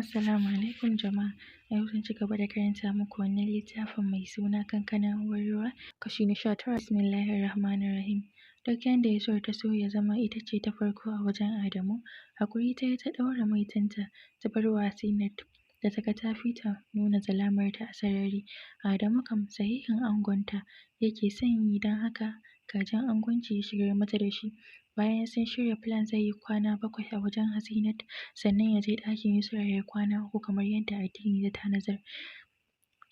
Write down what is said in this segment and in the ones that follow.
Assalamu alaikum jama'a. A yau zan ci gaba da karanta muku wannan littafin mai suna Kankana uwar ruwa, kashi na 19. Bismillahir Rahmanir Rahim. Duk yanda Yusra ta so ya zama ita ce ta farko a wajen Adamu, haƙuri ta yi ta ɗaura maitanta ta bar wa Hasinat da ta ga ta fi ta nuna zalamarta a sarari. Adamu kam sahihin angonta yake son yi, don haka kajin angwanci ya shigar mata da shi. Bayan sun shirya plan, zai yi kwana 7 a wajen Hasinat, sannan ya je ɗakin Yusra ya yi kwana 3 kamar yadda addini ya tanadar.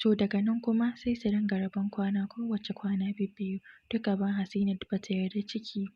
To daga nan kuma sai su dinga rabon kwana, kowacce kwana bibbiyu. Duk gaban Hasinat bata yarda ciki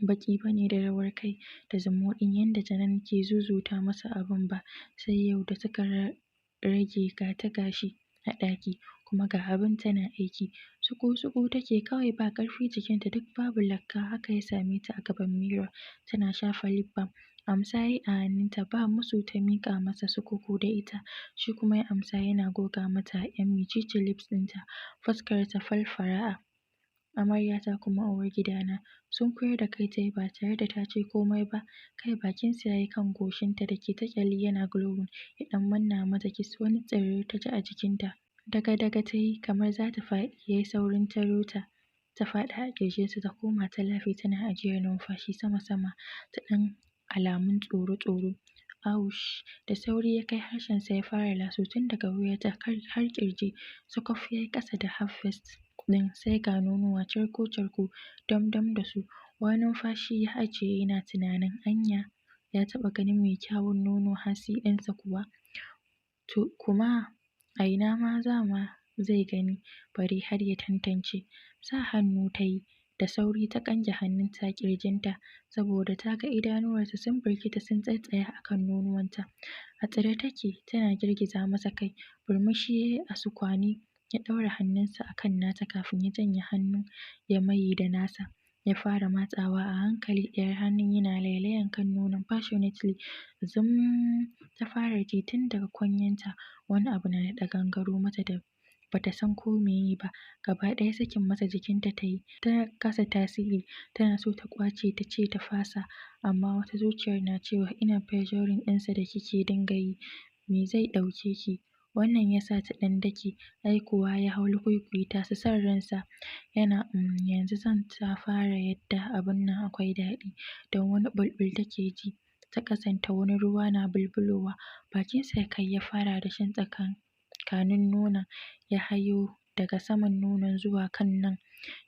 baƙi bane da rawar kai da zumuɗin yanda Janan ke zuzuta masa abun ba, sai yau da suka rage gata gashi a ɗaki, kuma ga abin tana aiki. Suku-suku take kawai, ba ƙarfi, jikinta duk babu lakka, haka ya same ta a gaban mirror tana shafa lip balm. Amsa yayi a hannunta, ba musu ta miƙa masa sukuku da ita, shi kuma ya amsa yana goga mata ƴan micicin lips ɗinta, fuskarta fal fara'a. "Amaryata kuma uwar gidana." Sunkuyar da kai tayi ba tare da ta ce komai ba, kai bakinsa yayi kan goshinta da ke ta ƙyalli yana glowing, ya ɗan manna mata kiss. Wani tsirr ta ji a jikinta. Daga-daga tayi kamar zata faɗi, yayi saurin taro ta, ta faɗi a ƙirjinsa, ta koma ta lafe tana ajiyar numfashi sama-sama, ta ɗan alamun tsoro-tsoro. Aush! Da sauri ya kai harshensa ya fara laso tun daga wuyarta har ƙirji. Sakwaf yayi ƙasa da half vest ɗin, sai ga nonuwa carko-carko, dam-dam da su. Wani numfashi ya ajiye yana tunanin anya ya taɓa ganin mai kyawun nono Hasi ɗinsa kuwa? To kuma a ina ma za ma zai gani bare har ya tantance? Sa hannu ta yi da sauri ta kange hannunta a ƙirjinta, saboda ta ga idanuwarsa sun birkita sun tsattsaya a kan nonuwanta. A tsire take tana girgiza masa kai. Murmushi ya yi a sukwane, ya ɗaura hannunsa a kan nata kafin ya janye hannun ya maye da nasa. Ya fara matsawa a hankali, ɗayar hannun yana lailayan kan nonon passionately. Zum ta fara ji tun daga kwanyanta, wani abu na daɗa gangaro mata da bata san ko meye ba. Gaba ɗaya sakin masa jikinta ta yi, ta kasa tasiri. Tana so ta ƙwace, ta ce ta fasa, amma wata zuciyar na cewa ina pressuring ɗinsa da kike dinga yi, me zai ɗauke ki? Wannan ya sa ta ɗan dake, ai kuwa ya hau lukuikuita su son ransa, yana yanzu zan ta fara yadda abun nan akwai daɗi", don wani ɓulɓul take ji ta ƙasanta, wani ruwa na bulbulowa. Bakinsa ya kai ya fara da shan tsakankanin nonon, ya hayo daga saman nonon zuwa kan nan,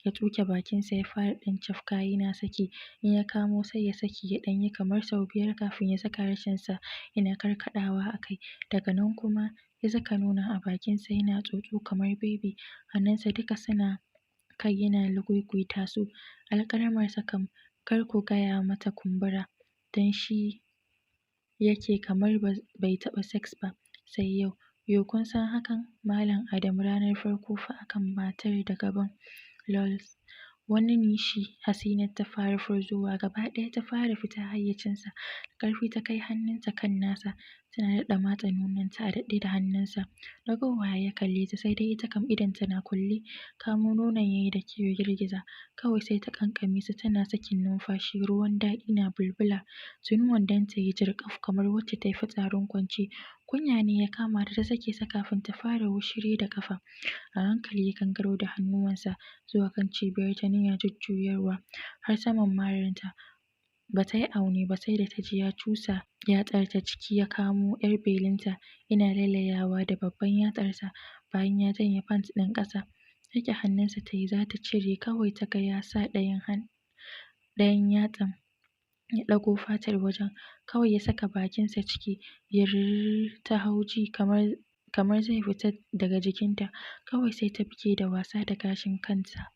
ya tsuke bakinsa ya fara ɗan cafka yana saki, in ya kamo sai ya saki, ya ɗan yi kamar sau 5 kafin ya saka harshensa yana karkaɗawa a kai. Daga nan kuma ya saka nonon a bakinsa yana tsotso kamar baby, hannunsa duka suna kai yana lukuikuita su. Alƙalamarsa kam kar ku gaya mata kumbura, don shi yake kamar bai taɓa sex ba sai yau. Yo, kun san hakan? Malam Adamu ranar farko fa akan matar da gaban lols. Wani nishi Hasinat ta fara furzowa, gaba ɗaya ta fara fita hayyacinsa. Da ƙarfi ta kai hannunta kan nasa, tana daɗa matsa nononta a daɗe da hannunsa. Ɗagowa ya kalle ta, sai dai ita kam idonta na kulle. Kamo nonon yayi da kyau ya girgiza. Kawai sai ta ƙanƙame su tana sakin numfashi, ruwan daɗi na bulbula. Tuni wandonta ya jirƙaf kamar wacce ta yi fitsarin kwance. Kunya ne ya kama ta, ta sake sa kafin ta fara wushire da ƙafa. A hankali ya gangaro da hannuwansa zuwa kan cibiyarta, yana jujjuyarwa har saman mararta. Ba ta yi aune ba sai da ta ji ya cusa yatsarta ciki, ya kamo ‘yar belinta yana lailayawa da babban yatsarsa bayan ya janye pant ɗin ƙasa. Riƙe hannunsa ta yi za ta cire, kawai ta ga ya sa ɗayan yatsan ya ɗago fatar wajen, kawai ya saka bakinsa ciki. Yirrrr ta hau ji kamar zai fita daga jikinta. Kawai sai ta buge da wasa da gashin kanta,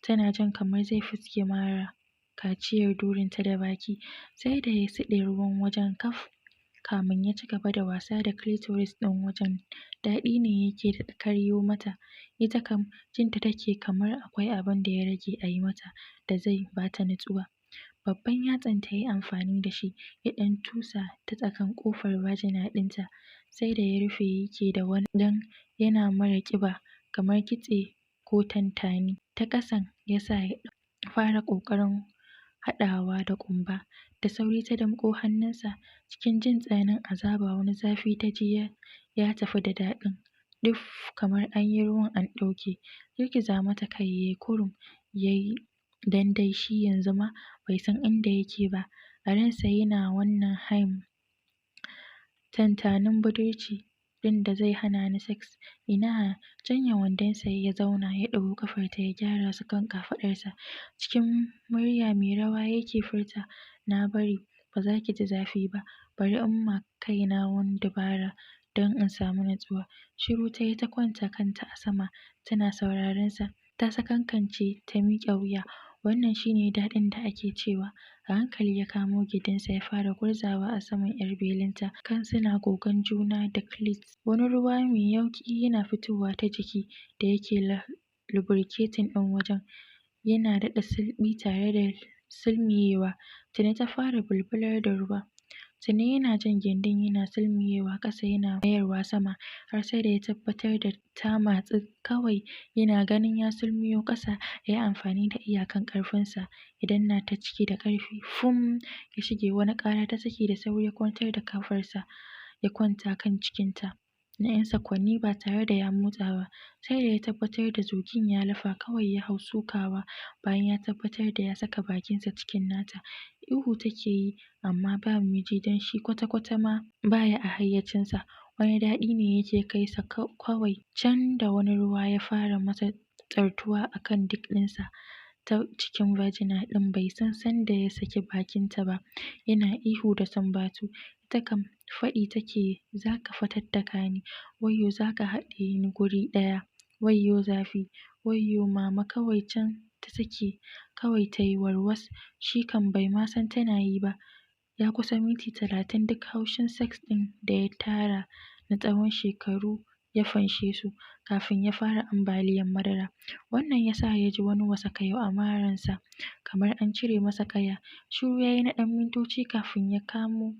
tana jin kamar zai fuske mara kaciyar durinta da baki. Sai da ya siɗe ruwan wajen kaf kamun ya ci gaba da wasa da clitoris ɗin wajen. Daɗi ne yake daɗa karyo mata. Ita kam jinta take kamar akwai abin da ya rage a yi mata da zai bata nutsuwa. Babban yatsan ta yi amfani da shi ya ɗan tusa ta tsakan ƙofar vagina ɗinta, sai da ya rufe yake da wani dan yana mara ƙiba kamar kitse ko tantani. Ta ƙasan ya sa ya fara ƙoƙarin haɗawa da ƙumba. Da sauri ta damƙo hannunsa cikin jin tsananin azaba, wani zafi ta ji ya tafi da daɗin. Ɗuf, kamar an yi ruwan an ɗauke. Girgiza mata kai yayi kurum yayi, dan dai shi yanzu ma bai san inda yake ba. A ransa yana wannan haim tantanin budurci ɗin da zai hana ni sex, ina. Janye wandonsa ya zauna, ya ɗago ƙafarta ya gyara su kan kafaɗarsa. Cikin murya mai rawa yake furta, "Na bari, ba za ki ji zafi ba, bari in ma kaina wani dabara don in samu natsuwa." Shiru ta yi, ta kwanta kanta a sama tana sauraron sa. Ta sakankance ta miƙe wuya. Wannan shine daɗin da ake cewa. A hankali ya kamo gindinsa ya fara gurzawa a saman ƴar belinta, kan suna gogan juna da clit. Wani ruwa mai yauƙi yana fitowa ta jiki da yake lubricating ɗin wajen. Yana daɗa sulɓi tare da sulmiyewa. Tuni ta fara bulbular da ruwa. Tuni yana jan gindin, yana sulmiyewa ƙasa, yana mayarwa sama, har sai da ya tabbatar da ta matsu. Kawai yana ganin ya sulmiyo ƙasa, ya yi amfani da iyakan ƙarfinsa ya danna ta ciki da ƙarfi. Fum, ya shige. Wani ƙara ta saki. Da sauri ya kwantar da kafarsa, ya kwanta kan cikinta na 'yan sakwanni ba tare da ya motsa ba. Sai da ya tabbatar da zugin ya lafa kawai ya hau sukawa, bayan ya tabbatar da ya saka bakinsa cikin nata. Ihu take yi amma ba miji, don shi kwata-kwata ma baya a hayyacinsa. Wani daɗi ne yake kai sa kawai. Can da wani ruwa ya fara masa tsartuwa a kan dick ɗinsa ta cikin vagina ɗin, bai san sanda ya saki bakinta ba, yana ihu da sambatu. Ita kam faɗi take, "Zaka fatattaka ni, wayyo, zaka haɗe ni guri ɗaya, wayyo zafi, wayyo mama." Kawai can ta sake, kawai ta yi warwas. Shi kam bai ma san tana yi ba. Ya kusa minti 30, duk haushin sex ɗin da ya tara na tsawon shekaru ya fanshe su kafin ya fara ambaliyan madara. Wannan ya sa ya ji wani wasakayau a maransa, kamar an cire masa ƙaya. Shiru ya yi na ɗan mintoci kafin ya kamo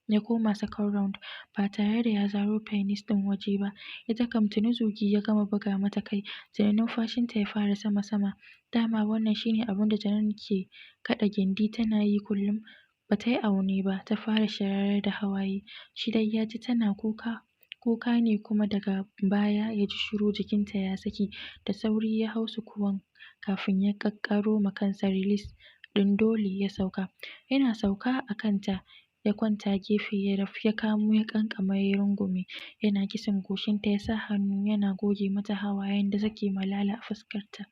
ya koma second round ba tare da ya zaro penis ɗin waje ba. Ita kam tuni zugi ya gama buga mata kai, tuni numfashinta ya fara sama-sama. Dama wannan shine abin da Janan ke kaɗa gindi tana yi kullum. Ba ta yi aune ba ta fara shararar da hawaye. Shi dai ya ji tana kuka, kuka ne, kuma daga baya ya ji shiru, jikinta ya saki. Da sauri ya hau sukuwan kafin ya ƙaƙƙaro ma kansa release ɗin dole ya sauka. Yana sauka a kanta ya kwanta gefe, ya kamo, ya ƙanƙame, ya rungume, yana kissing goshinta. Ya sa hannu yana goge mata hawayen da suke malala a fuskarta.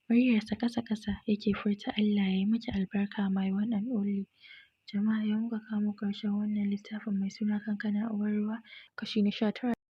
Muryarsa ƙasa-ƙasa yake furta, "Allah ya yi miki albarka, my one and only." Jama'a, yau muka kamo ƙarshen wannan littafin mai suna Kankana Uwar Ruwa, kashi na 19.